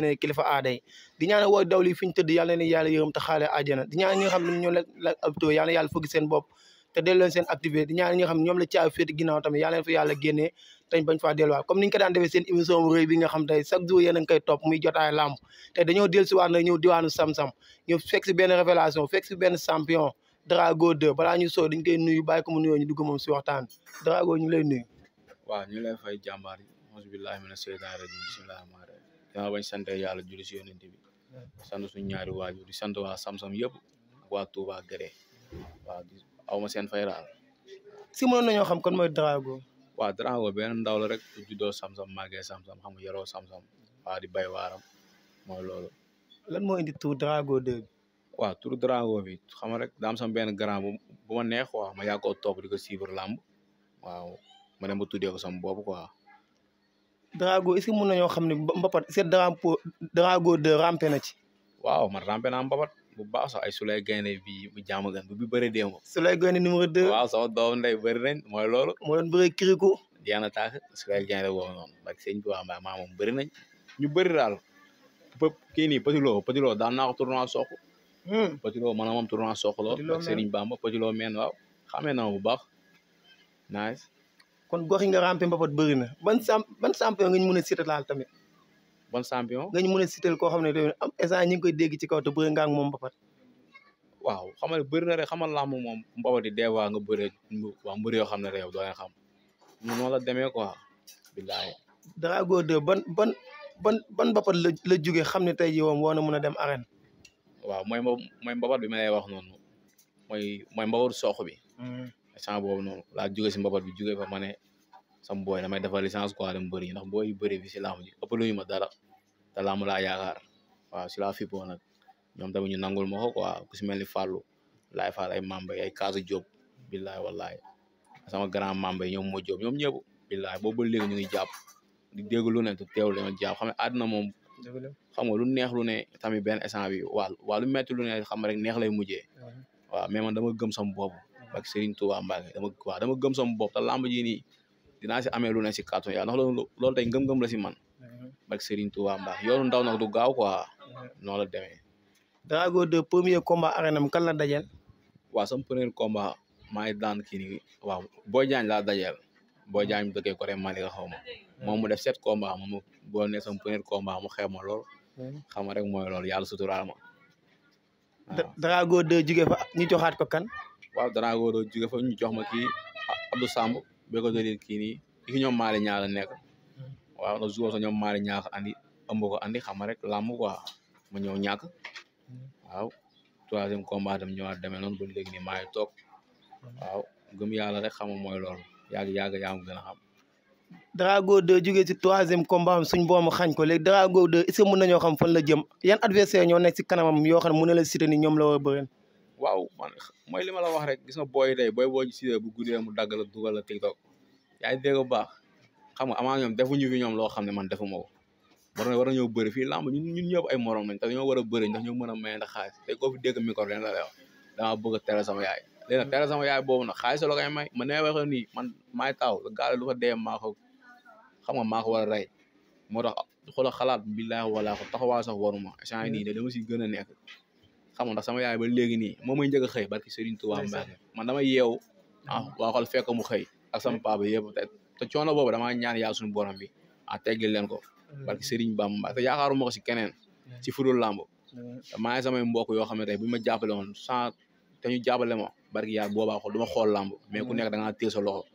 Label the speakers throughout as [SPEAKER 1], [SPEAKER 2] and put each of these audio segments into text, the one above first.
[SPEAKER 1] ne kilifa aada yi di ñaan wooy daw li fi ñu tëdd yàlla na yàlla yërëm te xaale àjjana di ñaan ñi nga xam ne ñoo la abto yàlla na yàlla fëgg seen bopp te dellu leen seen activité di ñaan ñi nga xam ne ñoom la caabi féeti ginnaaw tamit yàlla leen fa yàlla génnee tañ bañ faa delluwaat comme ni ñu ko daan defee seen émission bu rëy bi nga xam tey chaque jour yéen a ngi koy topp muy jotaay làmb te dañoo dellu si waat nag ñëw diwaanu Sam-Sam ñëw fekk si benn révélation fekk si benn champion Drago 2 balaa ñu soo dañ koy nuyu bàyyi ko mu nuyoo ñu dugg moom si waxtaan Drago ñu lay nuyu
[SPEAKER 2] waaw ñu lay fay jàmbaar yi auzu billahi mina seytaani rajim bismillahi rahmaani rahim dama bañ sant yàlla julli si yonent bi sant suñu ñaari waajur di sant waa Sam-Sam yëpp waa Touba Guédé waaw aw ma seen fay daal
[SPEAKER 1] si mënoon nañoo xam kon mooy Drago
[SPEAKER 2] waaw Drago benn ndaw la rek juddoo Sam-Sam màggee Sam-Sam xam nga yaroo Sam-Sam waaw di bay waaram mooy loolu
[SPEAKER 1] lan moo indi tur Drago 2 bi
[SPEAKER 2] waaw tur Drago bi xam nga rek daam sam benn grand bu ma neex quoi ma yàgg koo topp di ko suivre làmb waaw ma dem ba tuddee ko sama bopp quoi
[SPEAKER 1] Drago est-ce que mën nañoo xam ne mbapat c'est Drago 2 rampé na ci
[SPEAKER 2] waaw man rampé naa mbapat bu baax sax ay Souley Gaynde bi bu jàmm gan bi bëri démb
[SPEAKER 1] Souley Gaynde numéro 2
[SPEAKER 2] waaw sama doom ndey bëri nañ mooy loolu
[SPEAKER 1] moo doon bëri kiriku
[SPEAKER 2] jeex na tàkk Souley Gaynde boobu noonu bak sëñ bi waa mbaa maa moom bëri nañ ñu bëri daal kii nii Petit Lo daan naa ko tournoi soq Petit Lo man moom tournoi soq la ak Serigne Bamba Petit Lo men waaw xamee na bu baax nice
[SPEAKER 1] kon gox yi nga rampé mbapat bëri na ban champion nga ñu mën a citer laal tamit
[SPEAKER 2] ban champion
[SPEAKER 1] nga ñu mën a citer koo xam ne am instant ñi ngi koy dégg ci kaw te bëri nga ak moom mbapat
[SPEAKER 2] waaw xam nga bëri na rek xamal làmb moom mbapat yi des fois nga bëri waa mbëri yoo xam ne réew doo leen xam ñu noonu la demee quoi billahi
[SPEAKER 1] Drago 2 ban mbapat la jóge xam ne tey jii moom war na mën a dem arène
[SPEAKER 2] waaw mooy mbapat bi ma lay wax noonu mooy mbapatu soq bi instant boobu noonu laa jóge si mbapat bi jóge fa ma ne sam booy damay defar licence quoi dem bëri ndax booy bëri bi si làmb ji ëpp luñu ma dara te làmb laa yaakaar waaw si laa fippoo nag ñoom tamit ñu nangul ma ko quoi ku si mel ni Fallou laay faal ay mamba ay Kaasu Diop billahi wallahi sama grand mamba yi ñoom moo Diop ñoom ñëpp billahi boobu ba léegi ñu ngi jàpp di dégg lu ne te teewul dañoo jàpp xam ne àdduna moom xam nga lu neex lu ne tamit benn instant bi waa lu metti lu ne xam rek neex lay mujjee waaw mais man dama gëm sama bopp ak Serigne Touba Mbacke dama gëm sama bopp te lamb ji nii dinaa si amee lu ne si kàttan yàlla ndax loolu tey ngëm-ngëm la si man ak Serigne Touba Mbacke yoonu ndaw nag du gaaw quoi noonu la demee
[SPEAKER 1] Drago 2 premier combat arène am kan la dajeel
[SPEAKER 2] waaw sama premier combat maa ngi daan kii nii waaw Boy Diagne laa dajeel Boy Diagne mu dëkkee côté Malika xaw ma moom mu def 7 combat moom boo ne sama premier combat mu xeeb ma lool xam nga rek mooy loolu yàlla suturaal ma
[SPEAKER 1] Drago 2 jóge fa ñu joxaat ko kan
[SPEAKER 2] waaw Drago 2 jóge fa ñu jox ma kii Abdou Samb bee ko dolil kii nii ki ñoom maali ñaa la nekk waaw na jour sa ñoom maali ñaa ko andi ëmb ko andi xam nga rek làmb quoi ma ñëw ñàkk waaw 3e combat dem ñëwaat demee noonu ba léegi nii maa ngi toog waaw gëm yàlla rek xam nga mooy loolu yàgg yaa ma gën a xam
[SPEAKER 1] Drago 2 jógee ci 3e combat am suñ boomu xañ ko léegi Drago 2 est-ce que mën nañoo xam fan la jëm yan adversaire ñoo nekk ci kanamam yoo xam ne mën na la citer ni ñoom la war a bëreen
[SPEAKER 2] waaw man mooy li ma la wax rek gis nga booy day booy boo citer bu guddee mu dagg la dugal la TikTok yaa ngi dégg bu baax xam nga amaa ñoom defuñu fi ñoom loo xam ne man defuma ko war nañoo bëri fii lamb ñun ñëpp ay morom lañ te dañoo war a bëri ndax ñoo mën a may ndax xaalis tey koo fi dégg micro leen la lay wax dama bëgg a tere sama yaay léegi nag tere sama yaay boobu nag xaalis la koy may man nee waxee nii man maay taw gaale lu ko dee maa ko xam nga maa ko war a rey moo tax xoolal xalaat billaahi wala ko taxawaa sax waruma échange nii de dama si gën a nekk xam nga ndax sama yaay ba léegi nii moom may njëkk a xëy barki Serigne Touba Mbacke man dama yeewu waa xool fekk mu xëy ak sama papa yëpp te coono boobu damaa ñaan yàlla suñu borom bi teggil leen ko barki Serigne Bamba Mbacke te yaakaaruma ko si keneen ci fudul làmb te maa ngi samay mbokk yoo xam ne tey bu ma jàppale woon sans te ñu jàppale ma barki yàlla boobaa xool du ma xool làmb mais ku nekk da ngaa téye sa loxo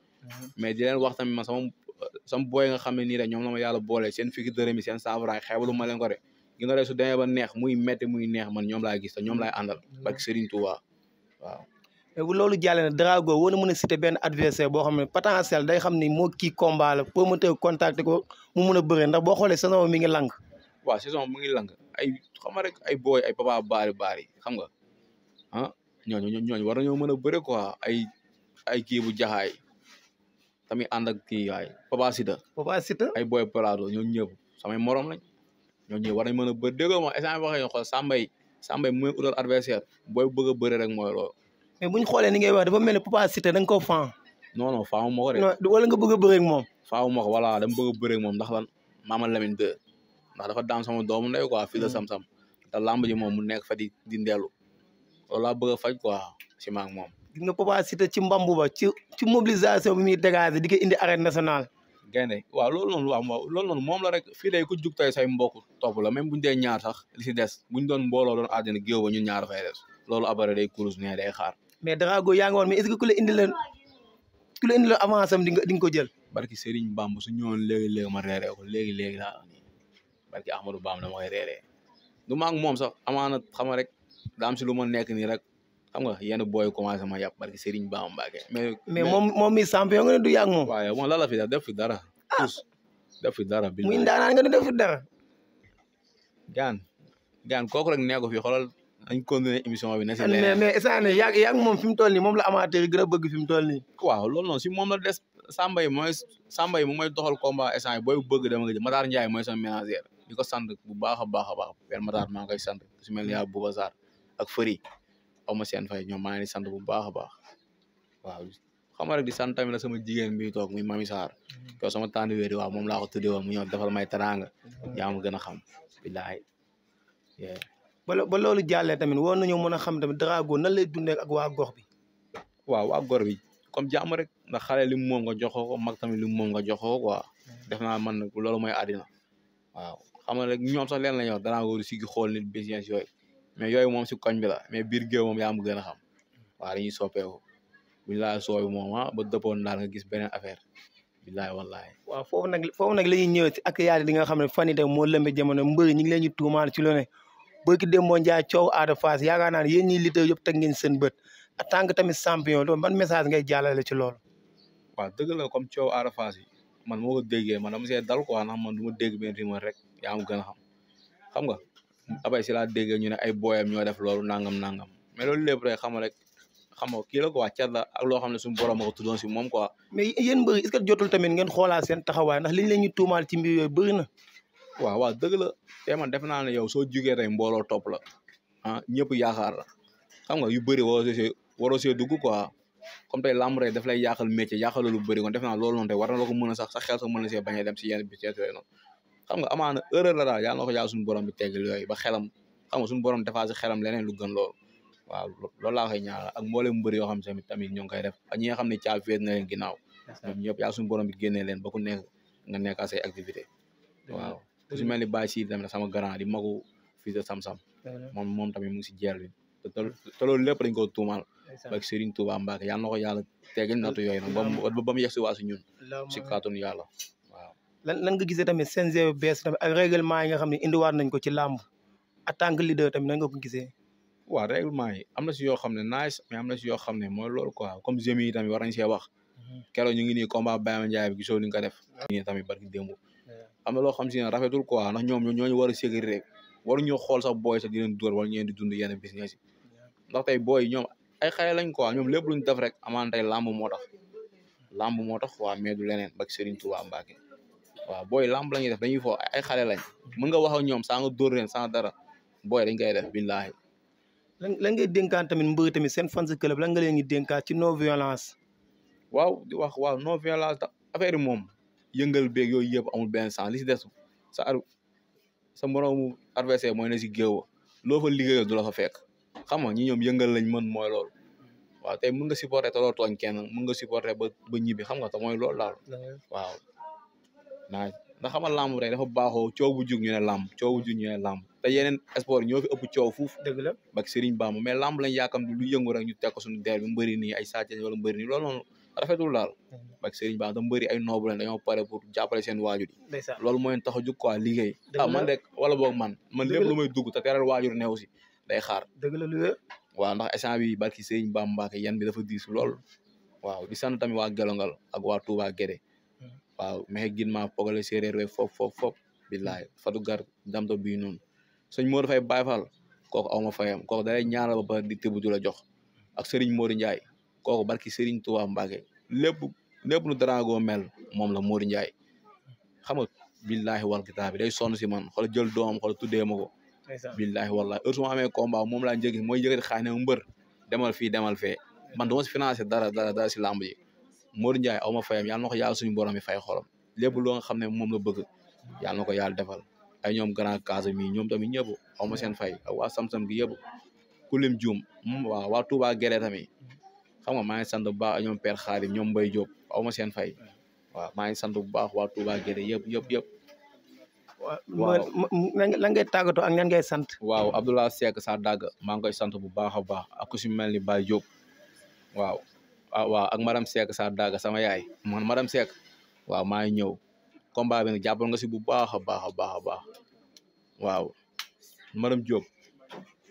[SPEAKER 2] mais di leen wax tamit man sama booy nga xam ne nii rek ñoom la ma yàlla boole seen fiki dërëm yi seen saafaraay xeebalu ma leen ko de gi nga rek su demee ba neex muy metti muy neex man ñoom laay gis te ñoom laay àndal barki Serigne Touba waaw
[SPEAKER 1] mais bu loolu jàllee ne Drago war na mën a citer benn adversaire boo xam ne potentiel day xam ni moo kii combat la promoteur contacté ko mu mun a bëree ndax boo xoolee saison mi ngi lang
[SPEAKER 2] waaw saison mu ngi lang ay xam nga rek ay booy ay papa baari xam nga ñooñu war nañoo mën a bëre quoi ay kii bu jaxaay tamit ànd ak kii waay Papa Sita ay booy Prado ñooñu ñëpp samay morom lañ ñooñu ñëpp war nañ mën a bëri déggoo ma instant waxee xool Sambay mu utal adversaire booy bëgg a bëri rek mooy loolu
[SPEAKER 1] mais bu ñu xoolee ni ngay wax dafa mel ni Papa Sita da nga koo fan
[SPEAKER 2] non faamu ma ko de
[SPEAKER 1] wala nga bëgg a bëri ak moom
[SPEAKER 2] faamu ma ko voilà dama bëgg a bëri ak moom ndax lan Mama Lamine 2 ndax dafa daan sama doomu ndey quoi fii la sam-sam te lamb ji moom mu nekk fa di ndellu loolu laa bëgg a faj quoi si maag moom.
[SPEAKER 1] gis nga Papa Siteu ci mbambu ba ci mobilisation bi muy dégager di ko indi arène nationale.
[SPEAKER 2] gaynde waaw loolu noonu loolu noonu moom la rek fii day ku jug tey say mbokk topp la même buñu dee ñaar sax li si des buñ doon mbooloo doon àddina géew ba ñun ñaar fay des loolu après day kurus ne day xaar.
[SPEAKER 1] mais Drago yaa ngi woon mais est-ce que ku la indi leen avance am di nga ko jël.
[SPEAKER 2] barki Serigne Bamba su ñëwoon léegi ma reeree ko léegi laa nii barki Ahmadou Bamba dama koy reeree du ma ak moom sax amaana xam nga rek daa am si lu ma nekk nii rek xam nga yenn booy commencé ma yàpp barki Serigne Bamba Mbacké
[SPEAKER 1] mais moom mi champion nga ne du yàgg moom.
[SPEAKER 2] waaye moom la la fi def fi dara. def fi dara bi
[SPEAKER 1] muy ndaanaan nga ne def fi dara.
[SPEAKER 2] gaan kooku rek nee ko fi xoolal dañ continuer émission bi.
[SPEAKER 1] mais instant yii yàgg moom fi mu toll nii moom la amateur yi gën a bëgg fi mu toll nii.
[SPEAKER 2] waaw loolu noonu si moom la des Samba yi moom mooy doxal combat instant yi booy bëgg dama nga jël Matar Ndiaye mooy sama ménagère di ko sant bu baax a baax Père Matar maa ngi koy sant su mel ni yaa Bouba Sarr ak Fëri aw ma seen fay ñoom maa ngi sant bu baax a baax waaw xam nga rek di sant tamit la sama jigéen bi toog muy Mami Sarr yow sama tànn wéeri waaw moom laa ko tuddee woon mu ñëw defal may teraanga yaa ma gën a xam billaay
[SPEAKER 1] ba loolu jàllee tamit woon nañu mën a xam tamit Drago nan lay dundee ak waa gox bi.
[SPEAKER 2] waaw waa gox bi comme jàmm rek ndax xale li mu moom nga joxoo ko mag tamit li mu moom nga joxoo quoi def naa man nag loolu mooy àddina waaw xam nga rek ñoom sax leen la ñuy wax Drago di sigi xool nit business yooyu mais yooyu moom si koñ bi la mais biir géew moom yaa ma gën a xam waaw dañuy soppeeku buñ laa sooy moom ba dëppoon daal nga gis beneen affaire billaay wallaay.
[SPEAKER 1] waaw foofu nag la ñuy ñëw si ak yaay di nga xam ne fan yii tamit moo lëmbe jamono mbëri ñu ngi leen di tuumaal ci lu ne bëgg dem moo njaay coow Ada Fass yaakaar naa ne yéen ñii lutteurs yëpp teg ngeen seen bët en tant que tamit champion loolu ban message ngay jàllale ci loolu.
[SPEAKER 2] waaw dëgg la comme coow Ada Fass yi man moo ko déggee man dama see dal quoi ndax man du ma dégg benn rumeur rek yaa ma gën a xam nga abay si laa déggee ñu ne ay booyam ñoo def loolu nangam mais loolu lépp rek xam nga kii la quoi cat la ak loo xam ne suñu borom a ko tuddoon si moom quoi.
[SPEAKER 1] mais yéen mbëri est-ce que jotul tamit ngeen xoolaat seen taxawaay ndax liñ leen ñu tuumaal ci mbir yooyu bëri na.
[SPEAKER 2] waaw dëgg la te man def naa ne yow soo jugee tey mbooloo topp la ñëpp yaakaar la xam nga yu bëri waroo see dugg quoi comme tey lamb rek daf lay yàqal métier yàqal lu bëri kon def naa loolu noonu tey war na la ko mën a sax sa xel sax mën na see bañ a dem si yenn business yooyu noonu xam nga amaana erreur la daal yàlla na ko yàlla suñu borom bi teggal yooyu ba xelam xam nga suñu borom defaa si xelam leneen lu gën loolu waaw loolu laa koy ñaanal ak mboolem mbëri yoo xam ne tamit ñoo ngi koy def ak ñi nga xam ne caabi féet na leen ginnaaw ñoom ñëpp yàlla suñu borom bi génnee leen ba ku nekk nga nekk say activité waaw su mel ni Baye Sidi tamit sama grand di magu fii de Sam-Sam moom tamit mu ngi si jeel bi te loolu lépp dañ ko tuumaal ak Serigne Touba Mbacké yàlla na ko yàlla tegal nattu yooyu nag ba mu yegg si waa si ñun si kàttanu yàlla waaw
[SPEAKER 1] lan nga gisee tamit CNG bu bees tamit ak règlement yi nga xam ne indiwaat nañ ko ci làmb en tant que leader tamit nan nga ko gisee
[SPEAKER 2] waaw règlement yi am na si yoo xam ne nice mais am na si yoo xam ne mooy loolu quoi comme jeunes yi tamit war nañ see wax keroog ñu ngi nii combat Baye Ndiaye bi gisoo ni nga ko def nii tamit barki démb am na loo xam si ne rafetul quoi ndax ñoom ñooñu war a sécurité rek waruñu xool sax booy sax di leen dóor wala ñeen di dund yenn business yi ndax tey booy ñoom ay xale lañ quoi ñoom lépp luñ def rek amaan tey lamb moo tax waaw mais du leneen bak Serigne Touba Mbacké waaw booy lamb la ñuy def dañuy fo ay xale lañ mën nga wax ak ñoom saa nga dóor leen sans dara booy dañ koy def billaahi
[SPEAKER 1] lan ngay dénkaan tamit mbëri tamit seen fans club lan nga leen di dénkaan ci non violence
[SPEAKER 2] waaw di wax waaw non violence affaire yi moom yëngal beeg yooyu yëpp amul benn sens li si des sa moroomu adversaire mooy ne si géew loo fa liggéeyal du la fa fekk xam nga ñi ñoom yëngal lañ mën mooy loolu waaw tey mën nga supporter te doo tooñ kenn mën nga supporter ba ñibbi xam nga te mooy loolu daal waaw ndax xam nga lamb rek dafa baaxoo coow bu jug ñu ne lamb te yeneen sport ñoo fi ëpp coow fuuf
[SPEAKER 1] dëgg la
[SPEAKER 2] bak Serigne Bamba mais lamb lañ yaakam lu yëngu rek ñu teg ko suñu der bi mbëri nii ay sàcc wala mbëri nii loolu noonu rafetul daal bak Serigne Bamba da mbëri ay noobu lañ dañoo pare pour jàppale seen waajur yi loolu mooy tax a jug quoi liggéey man rek wala boog man lépp lu may dugg te teral waajur ne aussi day xaar
[SPEAKER 1] dëgg la lu wér waaw
[SPEAKER 2] ndax instant bi barki Serigne Bamba Mbacké yan bi dafa diis lool waaw di sant tamit waa Gelongal ak waa Touba Guédé waaw mais gin ma pogale séeréer we fop billaay Fatou Gar damto bii noonu sëñ Modou Faye Baye Fall kooku aw ma fayam kooku dalay ñaanal ba pare di tëbb du la jox ak Serigne Modou Ndiaye kooku barki Serigne Touba Mbacké lépp lu Drago mel moom la Modou Ndiaye xam nga billahi wal kitaab bi day sonn si man xool jël doomam xool tuddee ma ko billahi wallahi heure su ma amee combat moom laa njëgi mooy yëkkati xaay ne mbër demal fii demal fee man dama si financé dara si lamb ji Modou Ndiaye aw ma fayam yàlla na ko yàlla suñu borom mi fay xolam lépp loo nga xam ne moom la bëgg yàlla na ko yàlla defal ay ñoom grand case mi ñoom tamit ñëpp xaw ma seen fay ak waa Samsam gi yëpp ku lim juum waaw waa Touba Guéré tamit xam nga maa ngi sant bu baax ak ñoom Père Khadim ñoom Mbaye Diop xaw ma seen fay waaw maa ngi sant bu baax waa Touba Guéré yëpp
[SPEAKER 1] waaw lan ngay tàggatoo ak ñan ngay sant.
[SPEAKER 2] waaw Abdoulaye Seck sa dagg maa ngi koy sant bu baax a baax ak ku si mel ni Baye Diop waaw ak madame Seck sa dagg sama yaay man madame Seck waaw maa ngi ñëw combat bi nag jàppal nga si bu baax a baax waaw madame Diop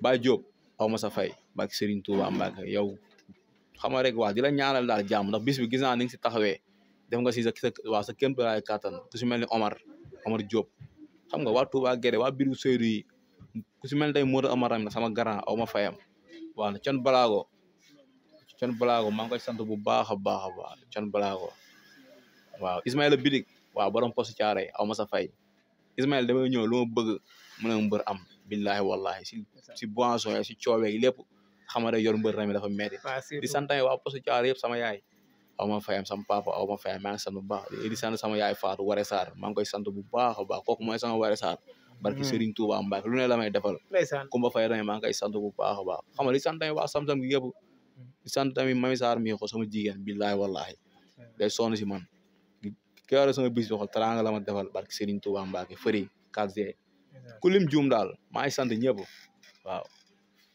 [SPEAKER 2] Baye Diop aw ma sa fay barke Serigne Touba Mbacke yow xam nga rek waa di la ñaanal daal jàmm ndax bis bi gis naa ni nga si taxawee def nga si sa kéem tolluwaay kàttan ku si mel ni Omar Diop xam nga waa Touba Guéré waa biru Seydou yi ku si mel ni tey Modou Amar na sama grand aw ma fayam waaw Con Balago maa ngi koy sant bu baax a baax Con Balago waaw Ismaïla Bidik waaw borom poste Thiaroye aw ma sa fay Ismaïla damay ñëw lu ma bëgg mën a mbër am billahi wallahi si boisson yi si coowee yi lépp xam nga yor mbër tamit dafa metti di sant waa poste Thiaroye yëpp sama yaay aw ma fayam sama papa aw ma fayam maa ngi sant bu baax di sant sama yaay Fatou Waré Sarr maa ngi koy sant bu baax a baax kooku mooy sama Waré Sarr barki Serigne Touba Mbacke lu ne la may defal Kumba Fay tamit maa ngi koy sant bu baax a baax xam nga di sant tamit waa Samsam gi yëpp di sant tamit Mami Sarr mi ko sama jigéen billahi wallahi day sonn si man keroog sama bis bi xool teraanga la ma defal barki Serigne Touba Mbacke fëri 4G ku lim juum daal maa ngi sant ñëpp waaw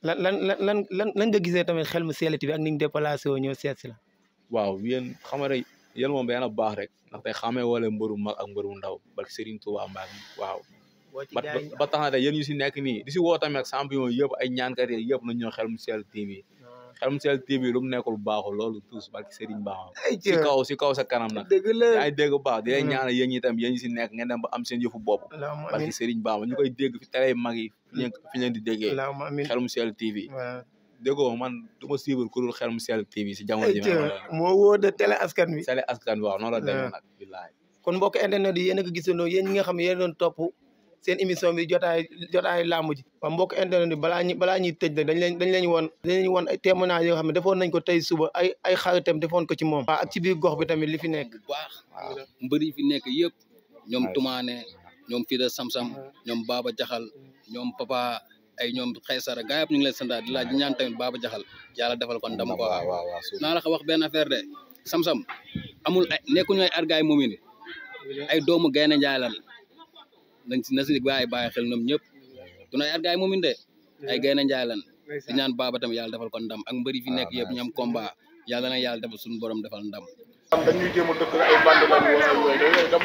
[SPEAKER 1] lan nga gisee tamit xel mu sellati bi ak ni ñu déplacé woo ñëw seet si la
[SPEAKER 2] waaw yéen xam nga rek yéen moom da ngeen a baax rek ndax tey xamee wala mbëru mag ak mbëru ndaw barke Serigne Touba Mbacke waaw ba tax na tey yéen ñu si nekk nii di si woo tamit ak champion yëpp ay ñaankat yi yëpp nañ ñoo xel mu sell TV xel mu sell TV lu mu nekkul baaxul loolu tous barke Serigne baaxam si kaw sa kanam nag yaa ngi dégg baax di leen ñaanal yéen ñi tam yéen ñi si nekk ngeen dem ba am seen yëfu bopp barke Serigne baaxam ñu koy dégg fi télé mag yi fi leen di déggee xel mu sell TV déggoo man du ma suivre ku dul xel mu sell TV si jamono ji
[SPEAKER 1] moo woo de télé askan wi
[SPEAKER 2] waaw noonu la demee nag billaay
[SPEAKER 1] kon mbokk internet yi yéen a ko gisandoo yéen ñi nga xam ne yéen doon topp seen émission bi jotaay làmb ji waaw mbokk internet yi balaa ñuy tëj nag dañ leen woon ay témoignage yoo xam ne defoon nañ ko tey suba ay xaritam defoon ko ci moom ak ci biir gox bi tamit li fi nekk
[SPEAKER 3] bu baax mbër yi fi nekk yëpp ñoom Toumane ñoom Fida Samsam ñoom Baba Jaxal ñoom Papa ay ñoom Xaysara gaa yëpp ñu ngi leen sant di laaj di ñaan tamit Baba Jaxal yàlla defal ko ndam ko naa la ko wax benn affaire de Samsam amul ay nekkuñu ay argaay moomin ay doomu Gaynde Njaay lan nañ si na si bàyyi xel ñoom ñëpp du ay argaay moomin de ay Gaynde Njaay lan di ñaan Baba tamit yàlla defal ko ndam ak mbëri fi nekk yëpp ñam combat yàlla na yàlla defal suñu borom defal ndam
[SPEAKER 4] dañuy jéem a dëkk ay bande lañ wala yooyu dem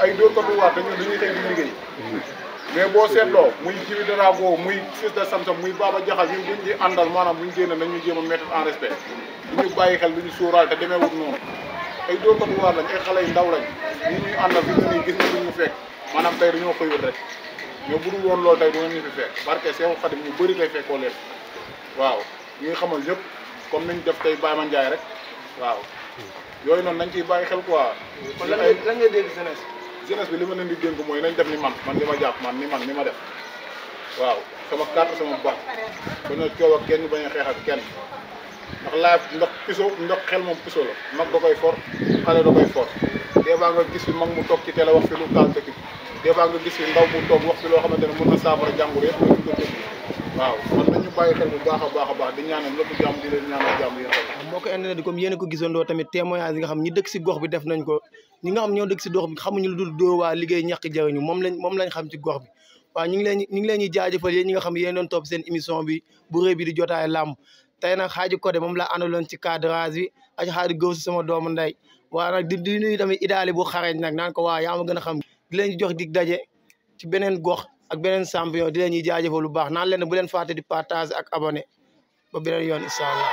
[SPEAKER 4] ay dóor ko du waar dañuy xëy di liggéey mais boo seetloo muy Gris Drago muy Fils de Samsam muy Baba Jaxal ñun buñ di àndal maanaam buñ génne nañu jéem a mettre en respect du ñu bàyyi xel du ñu sóoraal te demeewut noonu ay dóor ko du waar lañ ay xale yu ndaw lañ ñi ñuy àndal fi ñu nii gis na duñ ñu fekk maanaam tey dañoo xëyul rek mais bu dul woon loolu tey du ngeen ñu fi fekk barke Seexu Xadim ñu bëri lay fekkoo leen waaw ñu ngi xamal ñëpp comme nañ def tey Baye Mandiaye rek waaw yooyu noonu nañ ciy bàyyi xel quoi.
[SPEAKER 1] kon lan ngay dégg
[SPEAKER 4] jeunesse bi li ma leen di dénk mooy nañ def ni man li ma jàpp man ni ma def waaw sama carte sama bax bañ a coow ak kenn bañ a xeex ak kenn ndax laaj ndox xel moom piso la mag da koy for xale da koy for des fois nga gis fi mag mu toog ci télé wax fi lu taal dëkk bi des fois nga gis fi ndaw mu toog wax fi loo xamante ne mën na saafara jàngoro yëpp nga ko dëkk waaw man nañu bàyyi xel bu baax a baax di ñaanal ñëpp jàmm di leen ñaanal jàmm yéen
[SPEAKER 1] mbokk internet yi comme yéen a ko gisandoo tamit témoignage yi nga xam ñi dëkk si gox bi def nañ ko ñi nga xam ñoo dëkk si gox bi xamuñu lu dul dóor waa liggéey ñàkk jariñu moom lañ xam ci gox bi waaw ñu ngi leen ñi jaajëfal yéen ñi nga xam yéen doon topp seen émission bi bu rëy bi di jotaay làmb tey nag xaaji Codé moom la àndaloon ci cadrage bi ak xaaji Gawsu sama doomu ndey waa nag di nuyu tamit idaali bu xarañ nag naan ko waa yaa ma gën a xam di leen jox dig daje ci beneen gox ak beneen champion di leen ñuy jaajëfal lu baax naan leen bu leen fàtte di partage ak abonné ba beneen yoon incha allah